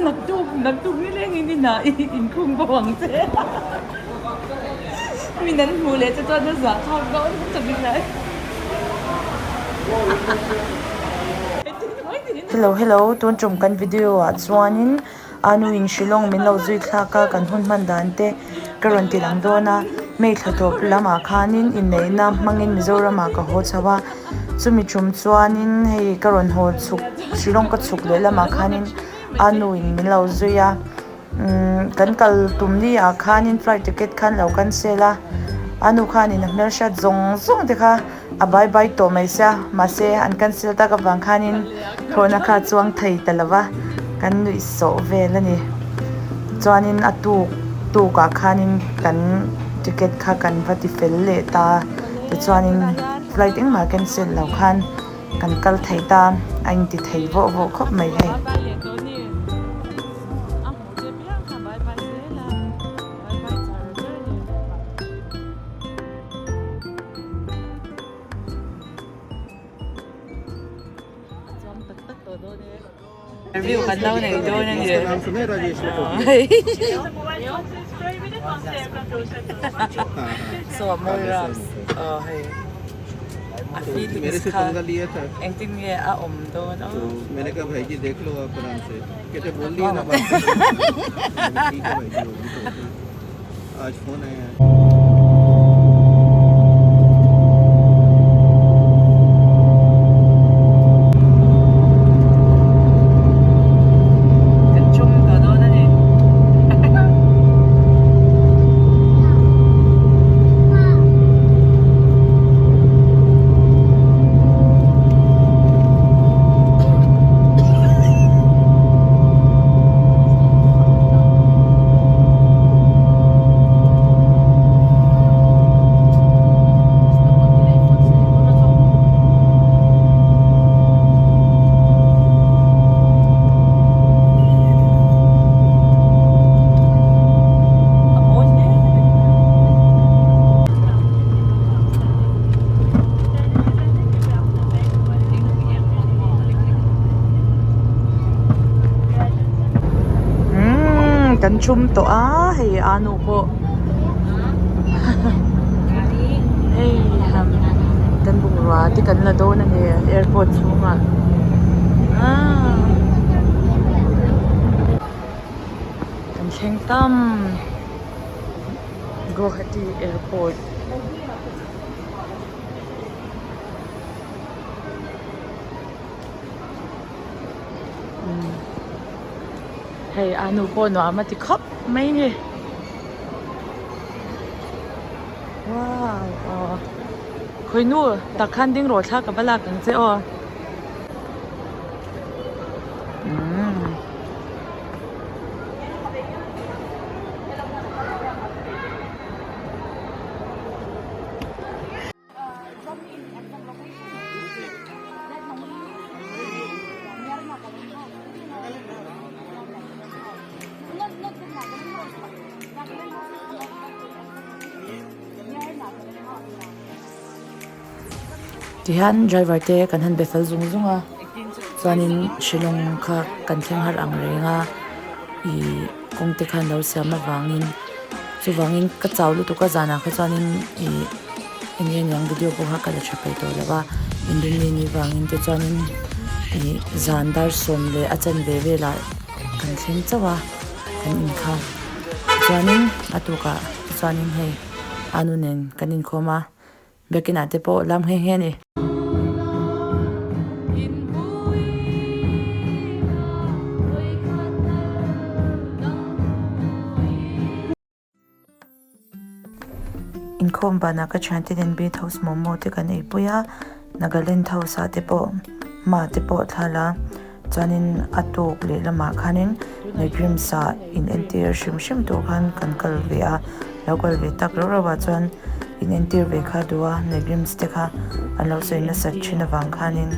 Naktuk naktuk nilengin inah i inkhung bo ang che. Min an hmuh leh che chuan a zahthlak dawn chawpin lai. Hello hello tun tum kan video ah chuanin anu in Shillong min lo zui thlak a kan hun hman dan te ka rawn ti lang dawn a May thla tawp lamah khanin inneihna hmangin Mizoram ah ka haw chho a chumi tum chuanin hei ka rawn haw chhuk Shillong ka chhuk leh lamah khanin anu in min lo zui a. Umm kan kal tum ni ah khanin flight ticket khan lo cancel a a nu khanin a hmelhriat zawng zawng te kha a bye bye tawh mai sia mahse an cancel tak avang khanin thlawhna kha a chuang thei ta lo va kan nuih sawh vel a ni chuanin a tuk tuk ah khanin kan ticket kha kan va ti fel leh ta tichuanin flight engmah cancel lo khan. Kan kal thei ta a inti thei vawh vawh khawp mai hei. Review kan lo nei dawn a ni. So a mawi rams aw hei a feelings kha engtin nge a awm dawn aw. Kan chum tawh dawn a ni. Umm kan chum tawh a hei a nu pawh hei ham kan bungrua te kan la dawn a ni airport chhungah aaa kan thleng tam Guwahati airport. Hei a nu pawh nuam a ti khawp mai ni wow aw khawi nu tak khan ding rawh thla ka va lak ang che aw umm. Tihian driver te kan han be fel zung zung a chuanin Shillong kha kan thleng har ang reng a ih kawng te khan lo siam avangin chuvangin ka chau lutuk a zanah kha chuanin ih eng nge niang video pawh kha ka la tha peih tawh lo a inrinni ni vangin te chuanin ih zan dar sawm leh a chanve velah kan thleng chauh a kan inkha chuanin a tukah chuanin hei a nu nen kan inkhawm a. Biakin ah te pawh lam nghe nghe a ni. Inkhawm banah ka thiante nen beat house momo te kan eipui a, Nagaland house ah te pawh hma te pawh thla la chuanin a tuk leh lamah khanin Nagrims ah in entir hrim hrim tur khan kan kal ve a, lo kal ve tak rauh rauh ah chuan in entir ve kha duh a Nagrims te kha an lo sawi nasat thin avang khanin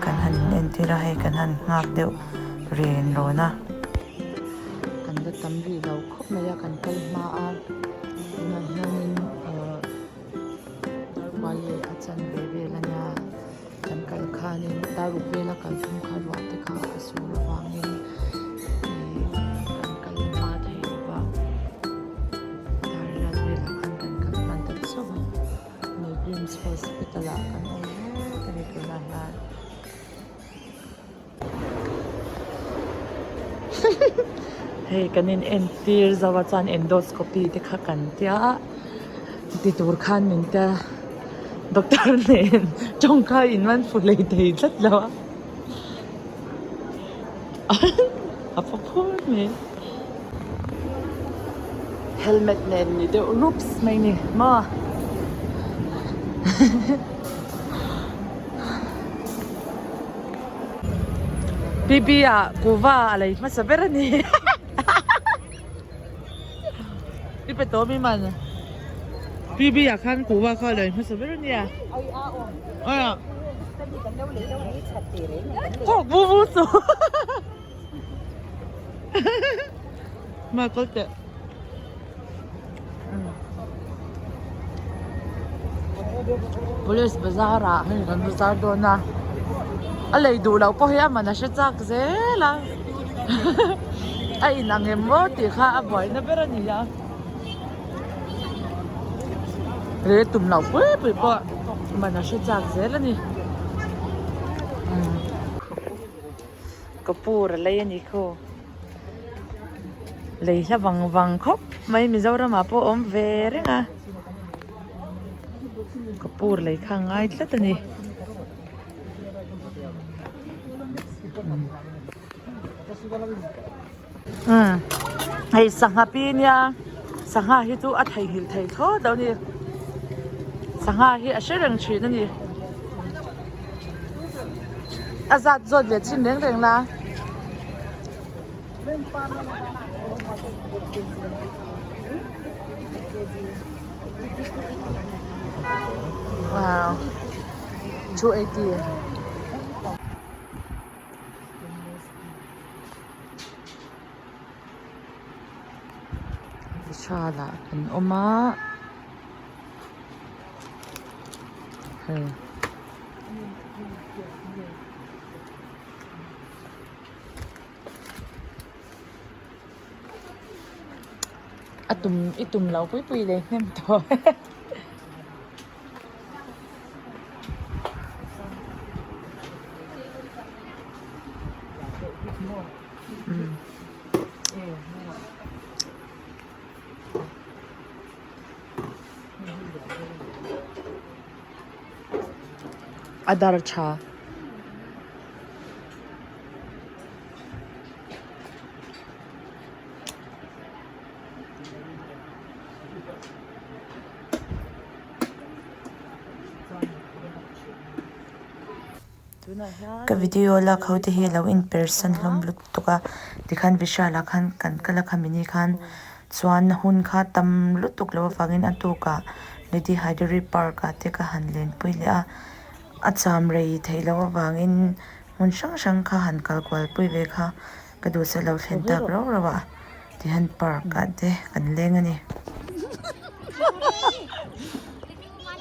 kan han in entir a hei kan han nghak deuh ren rawn a. Kan la tam rih lo khawp mai a kan kal hma a tunah hianin ahh darkual leh a chanve vel a nia. Kan kal khanin daruk vela kal tum kha ruah te kha a sur avangin ih. Hei kan in entir zo a chuan endoscopy te kha kan tia a ti tur khan min tia doctor nen tawngka in man fu hlei thei tlat lo a a pawh phur mai helmet nen ni deuh rups mai ni maw. Bibi ah kuhva a lei hmasa ber a ni I pe tawh mi man Bibi ah khan kuhva kha a lei hmasa ber a nia Kawk bu bu chu Ma kawl teh. Police bazar ah hei kan bazar dawn a a lei duh loh pawh hi a man a hre chak zel a a in ang em maw tih kha a buaina ber a ni a he tum loh pui pui pawh man a hre chak zel a ni Kapoor a lei a ni khaw. Lei hla vang vang khawp mai Mizoram ah pawh a awm ve reng a Kapoor lei kha a ngai tlat a ni umm hei sangha pi nia sangha hi chu a theihnghilh thei thlawt lo a ni sangha hi a hre reng thin a ni. A zat zawt ve chin reng reng la. Wow. 280. Vishal ah kan awm a. Hei. A tum i tum lo pui pui leh hnem tawh A dar tha. Ka video lak ho te hi a lo in persan hlawm lutuk a tikhan Vishal ah khan kan kal a khami ni khan chuan hun kha tam lutuk loh avangin a tukah Lady Hydari park ah te ka han lenpui leh a a cham rei theih loh avangin hmun hrang hrang kha han kal kual pui ve kha ka duhsah lo thlen tak rauh rauh a tihian park ah te kan leng a ni.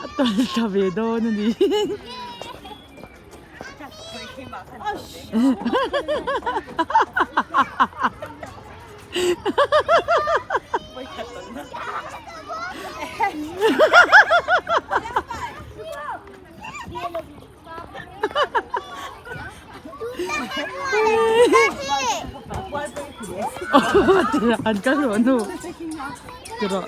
A tawi ta ve dawn a ni. An kal rawh nu ti rawh.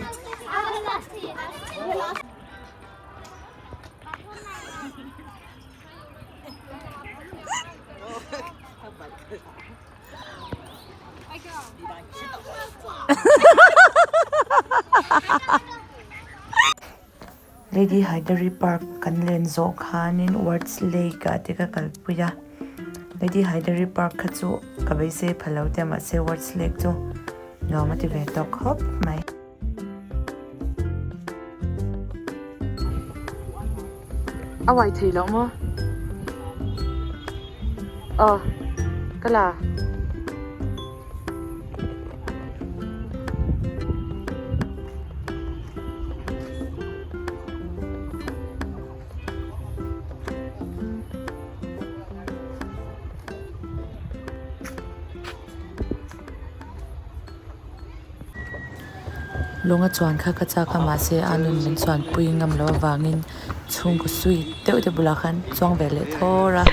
Lady Hydari Park kan len zawh khanin Wards Lake ah te ka kalpui a, Lady Hydari Park kha chu ka beisei pha lo te mahse Wards Lake chu nuam a ti ve tawk khawp mai. A uai thei loh maw? Aw ka la. Lunga chuan kha ka chak a mahse a nun min chuan pui ngam loh avangin chhungkaw sweet deuh te bulah khan chuang ve leh thawr a.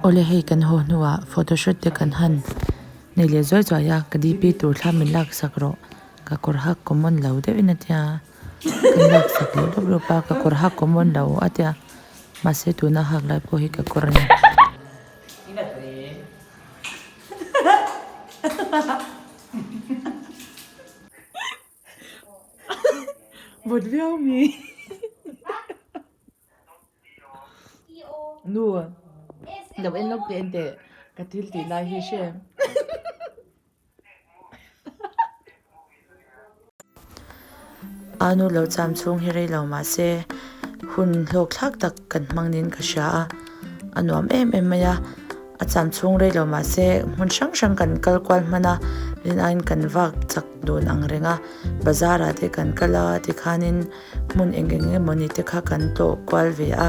Awle hei kan haw hnuah photoshoot te kan han nei leh zuai zuai a ka DP tur thla min laksak rawh ka kawr hak common lo deuhin a tia kan laksak leh lawp lawp a ka kawr hak common lo a tia mahse tuna hak lai pawh hi ka kawr a ni. Vawt viau mi Nu lo en lawk teh en teh ka thil tih lai hi hre em. A nu lo cham chhung hi rei lo mahse hun hlawk thlak tak kan hmang niin ka hria a, a nuam em em mai a. A cham chhung rei lo mahse hmun hrang hrang kan kal kual hman a, rin aiin kan vak chak dun ang reng a, bazar ah te kan kal a tikhanin hmun eng eng emaw ni te kha kan tlawh kual ve a,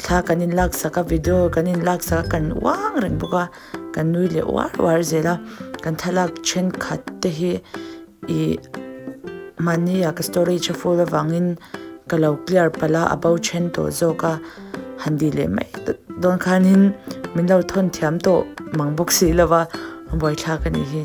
thla kan in lak sak a video kan in lak sak a kan uang reng bawk a, kan nui leh uar uar zel a, kan thlalak thenkhat te hi ih mahni ah ka storage a full avangin ka lo clear palh a a bo then tawh zawk a han dih leh mai dawn khanin min lo thawn thiam tawh mang bawk si lo va buaithlak a nih hi.